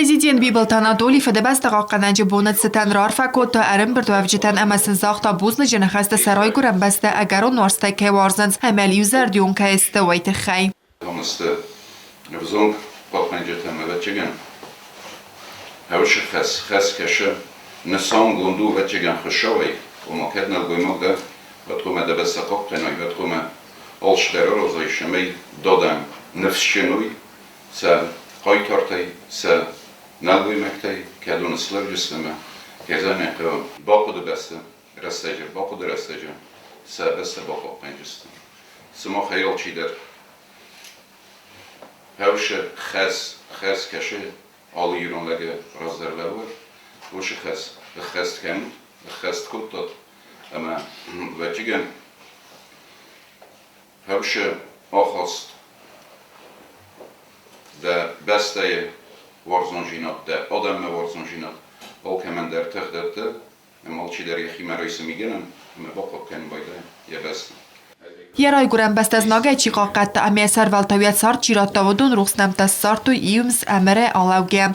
Президент Бибылты Анатоли Фыдыбӕсты хъахъхъӕнӕджы боны цытӕн раарфӕ кодта ӕрӕмбырдуӕвджытӕн ӕмӕ сын загъта бузныджы ныхӕстӕ сӕ райгуырӕн бӕстӕ ӕгӕрон уарзтӕй кӕй уарзынц ӕмӕ иузӕрдион кӕй сты, уый тыххӕй. Сты ӕвзонг хъахъхъӕнджытӕм, ӕвӕццӕгӕн, хӕусы хӕс, хӕс кӕсы, нысангонд у, ӕвӕццӕгӕн, Хуыцауӕй, ома кӕд нӕлгоймаг дӕ, уӕд хъуамӕ дӕ бӕстӕ хъахъхъӕнай, уӕд хъуамӕ алцыдӕр аразай, цӕмӕй дадӕм ныфсджын уой, сӕ хъайтартӕй, сӕ нӕлгоймӕгтӕй, кӕдон слӕуджысты ӕмӕ кӕй хъӕуы бахъуыды бӕсты рӕстӕджы, бахъуыды рӕстӕджы сӕ бӕстӕ бахъахъхъӕнджысты. Сымахӕй алчидӕр хӕусы хӕс, хӕс кӕсы алы ирон лӕгы раздӕр лӕууы, уыцы хӕс ӕххӕст кӕнут, ӕххӕст кодтат ӕмӕ ӕвӕццӕгӕн хӕусы ахаст дӕ бӕстӕйы уарзондзинад, дӕ адӕммӕ уарзондзинад алкӕмӕн дӕр тых дӕтты, ӕмӕ алчидӕр йӕхимӕ райсы мигӕнӕн ӕмӕ бахъахъхъӕд кӕнын байдайы йӕ бӕстӕ. Йӕ райгуырӕн бӕстӕ знагӕй чи хъахъхъӕдта ӕмӕ йӕ сӕрвӕлтау йӕ цард чи радта, уыдон рухс нӕмттӕ ссардтой Иумс ӕмӕ алӕугӕ.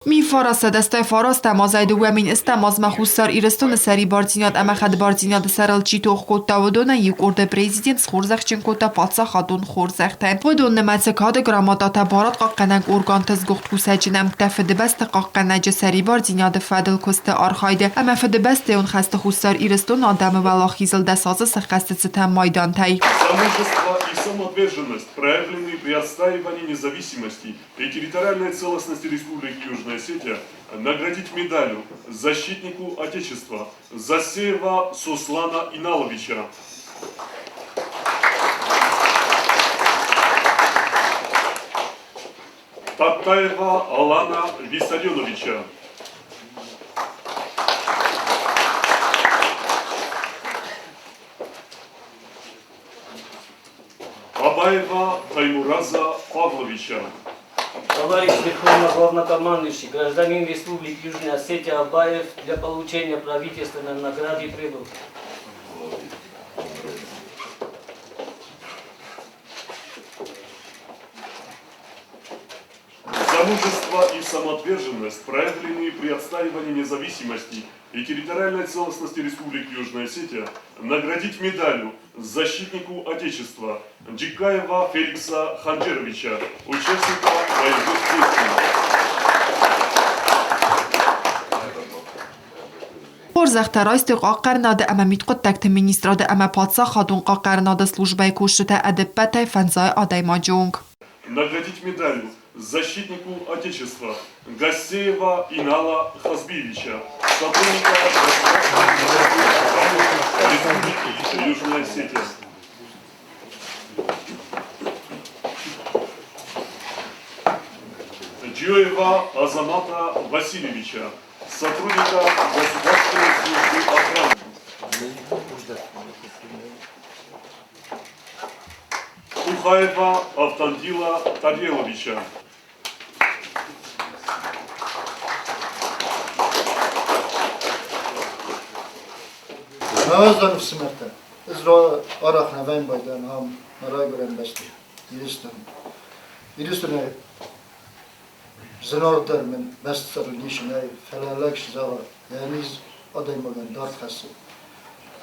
1989 азӕй 2000 азмӕ Хуссар Ирыстоны сӕрибардзинад ӕмӕ хӕдбардзинады сӕрыл чи тох кодта, уыдонӕй иу къорды президент схорзӕхджын кодта паддзахадон хорзӕхтӕй. Уыдон нымӕцы кады грамотатӕ барадхъахъхъӕнӕг органты сгуыхт кусӕджы нӕмттӕ Фыдыбӕсты хъахъхъӕнӕджы сӕрибардзинады фӕдыл куысты архайды ӕмӕ Фыдыбӕстӕйон хӕсты Хуссар Ирыстоны адӕмы уӕлахизыл дӕс азы сӕххӕсты цытӕн майдантӕй. За мужество и самоотверженность, проявленные при отстаивании независимости и территориальной целостности Республики Южная Осетия, наградить медалью защитнику Отечества Засеева Суслана Иналовича. Таттаева Алана Виссарионовича. Абаева Таймураза Павловича. Товарищ Верховный Главнокомандующий, гражданин Республики Южная Осетия Абаев для получения правительственной награды прибыл. За мужество и самоотверженность, проявленные при отстаивании независимости и территориальной целостности Республики Южная Осетия, наградить медалью защитнику Отечества Джикаева Феликса Ханджеровича, участника боевых действий. Хорзӕхтӕ райстой хъахъхъӕнынады ӕмӕ мидхъуыддӕгты министрады ӕмӕ паддзахадон хъахъхъӕнынады службӕйы кусджытӕ ӕдыппӕтӕй фӕндзай адӕймаджы онг. Наградить медалью защитнику Отечества Гасеева Инала Хазбиевича, сотрудника Республики Южная Осетия. Джиоева Азамата Васильевича, сотрудника Государственной службы охраны. Ухаева Автандила Тареловича. Науӕдзӕн ӕфсымӕртӕ, ӕз арӕх нӕ вӕййын байдайӕн ам мӕ райгуырӕн бӕсты, Ирыстоны. Ирыстонӕй зынаргъдӕр мын бӕстцӕрыл ницы нӕй, фӕлӕ лӕг цы зӕгъа, йӕ низ адӕймагӕн дард хӕссы.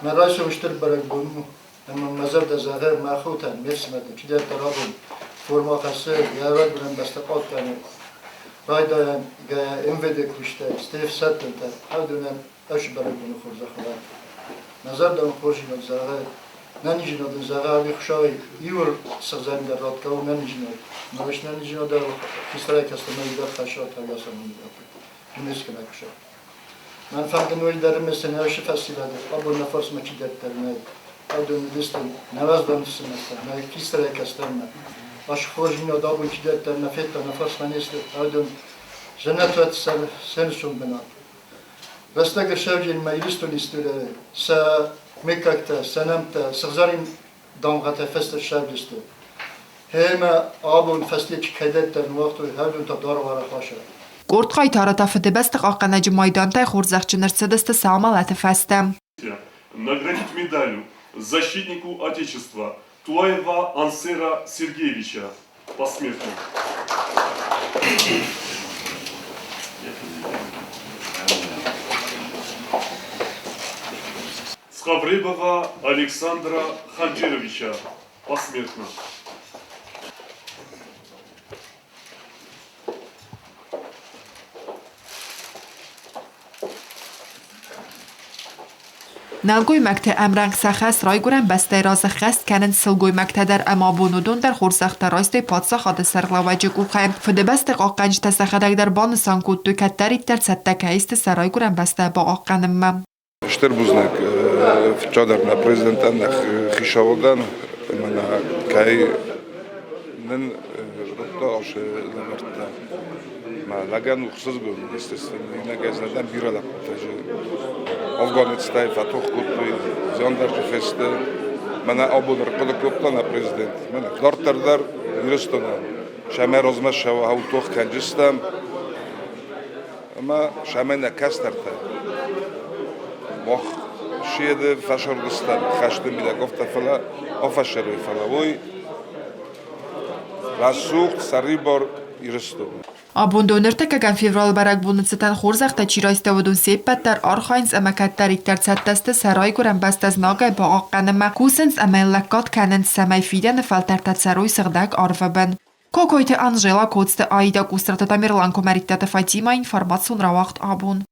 Мӕ райсом стыр бӕрӕгбон у, ӕмӕ мӕ зӕрдӕ зӕгъы мӕ хотӕн, ме фсымӕртӕн, чидӕртӕ рагон форма хӕссы, йӕ райгуырӕн бӕстӕ хъахъхъӕны. Райдайӕн МВД куыстӕй, стӕй ӕфсӕддонтӕ, уыдонӕн ӕз бӕрӕгбоны хорзӕх уӕд. Мӕ зӕрдӕ мын хорздзинад зӕгъы, нӕниздзинад ын зӕгъы ӕви Хуыцауӕй иуыл сыгъзӕрин дӕр ратгӕ у нӕниздзинад. Мӕ нӕниздзинад дӕр хистӕрӕй кӕстӕрмӕ дӕр хӕссы ӕртагасӕн дунескӕнӕг Хуыцау. Мӕн фӕнды ноджы дӕр ӕмӕ нӕ фӕсивӕды абон нӕ фарсмӕ чидӕриддӕр нӕй, уыдон уыдысты нӕ уӕздан ӕфсымӕртӕ, нӕ хистӕрӕй кӕстӕрмӕ. Ас хорздзинад абон чидӕриддӕр нӕ федта, нӕ фарсмӕ не сты, уыдон дзӕнӕт сӕнусон бынат. Рӕстӕг ӕрсӕвджынмӕ Ирыстоны историйӕ сӕ мыггӕгтӕ, сӕ нӕмттӕ сыгъзӕрин дамгъӕтӕ фыст ӕрсӕвдысты. Гъемӕ абон фӕсте чи кӕдӕддӕр ныуагътой, уыдон та даргъ арахаса. Къорд хъайтары та Фыдыбӕсты хъахъхъӕнӕджы майдантӕй хорзӕхджын ӕрцыдысты сӕ амӕлӕты фӕстӕ. Наградить медалью защитнику Отечества Туаева Ансера Сергеевича посмертно. Цховребова Александра Ханджеровича посмертно. Нӕлгоймӕгты ӕмрӕнхъ сӕ хӕс Райгуырӕн бӕстӕйы раз ӕххӕст кӕнынц сылгоймӕгтӕ дӕр ӕмӕ абон уыдон дӕр хорзӕхтӕ райстой паддзахады сӕргълӕууӕджы къухӕй. Фыдыбӕсты хъахъхъӕнджытӕ сӕхӕдӕг дӕр банысан кодтой, кӕддӕриддӕр цӕттӕ кӕй сты сӕ райгуырӕн бӕстӕ бахъахъхъӕнынмӕ. Стыр бузныг фыццагдӕр нӕ президентӕн, нӕ хицауадӕн ӕмӕ нӕ кӕй нын радта ацы лӕвӕрттӕ. Мӕ лӕгӕн у ӕхсызгон, естественно, иннӕгӕй зӕрдӕм бирӕ лӕппутӕ Афганистӕй фӕтох кодтой, зиандарджы фесты. Мӕнӕ абон ӕрхъуыды кодта нӕ президент. Мӕнӕ дарддӕр дӕр Ирыстонӕн сӕмӕ размӕ сӕ тох кӕнджыстӕм. Ӕмӕ сӕмӕ нӕ кӕстӕртӕ мах седы фӕсырдыстӕм хӕсты мидӕг афтӕ, фӕлӕ афӕсӕрой, фӕлӕ уый рӕсугъд, сӕрибар Ирыстон. Абон доныртӕккӕгӕм февралы бӕрӕгбоны цытӕн хорзӕхтӕ чи райста, уыдон се ппӕт дӕр архайынц ӕмӕ кӕддӕриддӕр цӕттӕ сты сӕ райгуырӕн бӕстӕ знагӕй бахъахъхъӕнынмӕ, кусынц ӕмӕ йын лӕггад кӕнынц, цӕмӕй фидӕны фӕлтӕртӕ цӕрой сыгъдӕг арвы бын. Кокойты Анжела, Коцты Аида, Къусраты Тамерлан, Куымӕридтаты Фатимӕ, информацион рауагъд абон.